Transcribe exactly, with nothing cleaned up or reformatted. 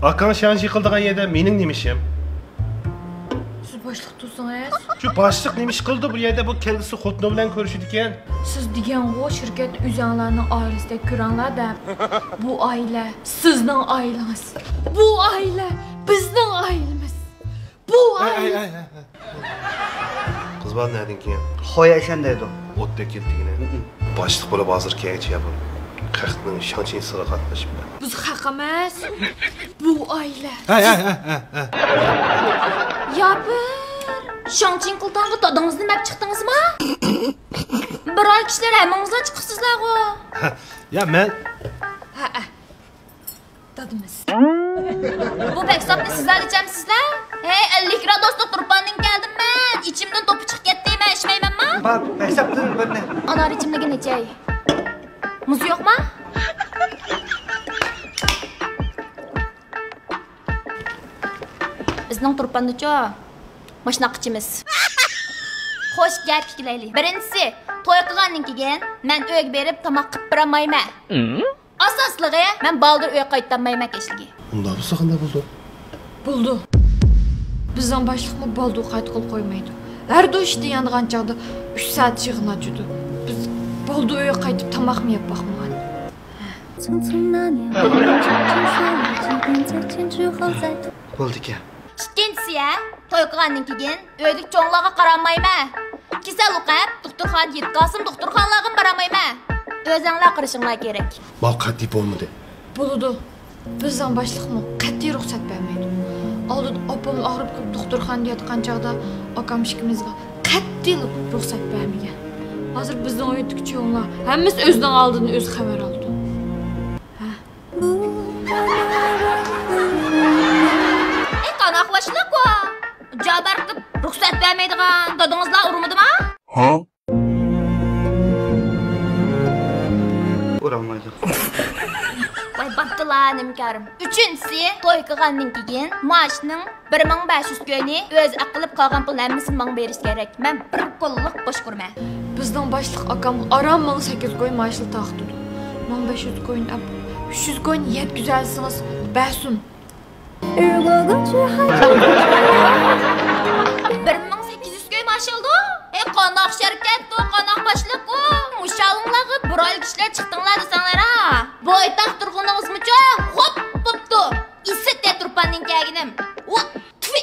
ئاكاڭ شاڭشى قىلىدىغان يەردە مېنىڭ نېمە ئىشىم؟ سىز باشلىق تۇرسىڭىز. شۇ باشلىق نېمە ئىش قىلىدۇ بۇ يەردە؟ بۇ كەلگۈسى خوتۇنى بىلەن كۆرۈشىدىكەن. سىز دېگەنغۇ شىركەتنى ئۆزۈڭلارنىڭ ئائىلىسىدەك كۆرۈڭلار دەپ. بۇ ئائىلە سىزنىڭ ئائىلىڭىز. بۇ ئائىلە بىزنىڭ ئائىلىمىز. بۇ ئائىلە. قىز بالا نەدىن كېلىڭ؟ خويا ئىشەن دەيدۇ. ئوتتەك كەتتىگىنە. باشلىق بولۇپ ھازىر كەلگەچە يا بۇ خەقنىڭ شاڭچىنسىغا قاتنىشىپ. بىز خەق ئەمەس. بۇ ئائىلە. ھە، ھە، ھە، ھە، ھە. يا بىر شاڭچىن قىلتاڭغا دادىڭىزنى مەپ چىقتىڭىزما؟ بىر ئاي كىشىلەر ھەممىڭىزلا چىقىپسىزلەرغۇ. يا مەن. ھە، ھە. دادىمىز. بۇ بەكساپنى سىزلەر ئىچەمسىزلەر؟ ھەي، ئەللىك گرادۇسلۇق تۇرپاندىن كەلدىم مەن. ئىچىمدىن توپا چىقىپ كەتتى، مەن ئىچمەيمەنما؟ بار، بەكساپتىن بىرنى. ئانار ئىچىملىكىنى ئىچەي. مۇز يوقما؟ بىزنىڭ تۇرپاندىچۇ ماشۇنداق ئىچىمىز. خوش، گەپ ئىككىلەيلى. بىرىنچىسى، توي قىلغاندىن كېيىن مەن ئۆيگە بېرىپ تاماق قىلىپ بېرەلمەيمەن. ئاساسلىقى، مەن بالدۇر ئۆيگە قايتالمايمەن كەچلىكى. ئۇنداق بولسا قانداق بولىدۇ؟ بولىدۇ. بىزنىڭ باشلىقمۇ بالدۇر قايتقىلى قويمايدۇ. ھەر دوشتا يانغان چاغدا ئۈچ سائەت يىغىن ئاچىدۇ. بىز بالدۇر ئۆيگە قايتىپ تاماقمۇ يەپ باقمىغان. بولدىكەن. ئىككىنچىسى، ھە، توي قىلغاندىن كېيىن ئۆيدىكى چوڭلارغا قارالمايمەن. كېسەل ئۇقۇپ، دوختۇرخانىدا يېتىپ قالسىمۇ، دوختۇرخانىلارغىمۇ بارالمايمەن. ئۆزۈڭلار قارىشىڭلار كېرەك. ماڭا قەتئىي بولمىدى. بولىدۇ. بىزنىڭ باشلىقمۇ قەتئىي رۇخسەت بەرمەيدۇ. ئالدىدا ئاپاملا ئاغرىپ قېلىپ دوختۇرخانىدا ياتقان چاغدا ئاكام ئىككىمىزگە قەتئىيلا رۇخسەت بەرمىگەن. ھازىر بىزنىڭ ئۆيدىكى چوڭلار ھەممىسى ئۆزىنىڭ ئالدىدىن ئۆزى خەۋەر ئالىدۇ. ھە. ئەي، قانداق باشلىق ئۇ؟ جابار قىلىپ رۇخسەت بەرمەيدىغان دادىڭىزلار ئۇرمىدىما؟ ھا؟ ئۇرالمايدۇ. ۋاي باتتىلا نېمىكارىم. ئۈچىنچىسى، توي قىلغاندىن كېيىن مائاشنىڭ بىر مىڭ بەش يۈز كوينى ئۆزى ئەقىلىپ، قالغان پۇلنى ھەممىسىنى ماڭا بېرىشى كېرەك. مەن بىر كونلۇق بوش قۇرىمەن. بىزنىڭ باشلىق ئاكامغا ئاران مىڭ سەككىز كوي مائاشلا تارقىتىدۇ. مىڭ بەش يۈز كوينى ئەپ، ئۈچ يۈز كوينى يەتكۈزەلىسىڭىز بەرسۇن. بىر مىڭ سەككىز يۈز كوي مائاش ئالىدۇ. ئەي، قانداق شىركەتتۇ، قانداق باشلىققۇ؟ مۇشۇ ھالىڭلارغا بىر ئائىلە كىشىلەر چىقتىڭلار دېسەڭلار ھا. بويتاق تۇرغىنىڭىزمۇچۇ خوپ بوپتۇ. ئىسىت يە تۇرپاندىن كەلگىنىم. ۋۇ، تۈفى.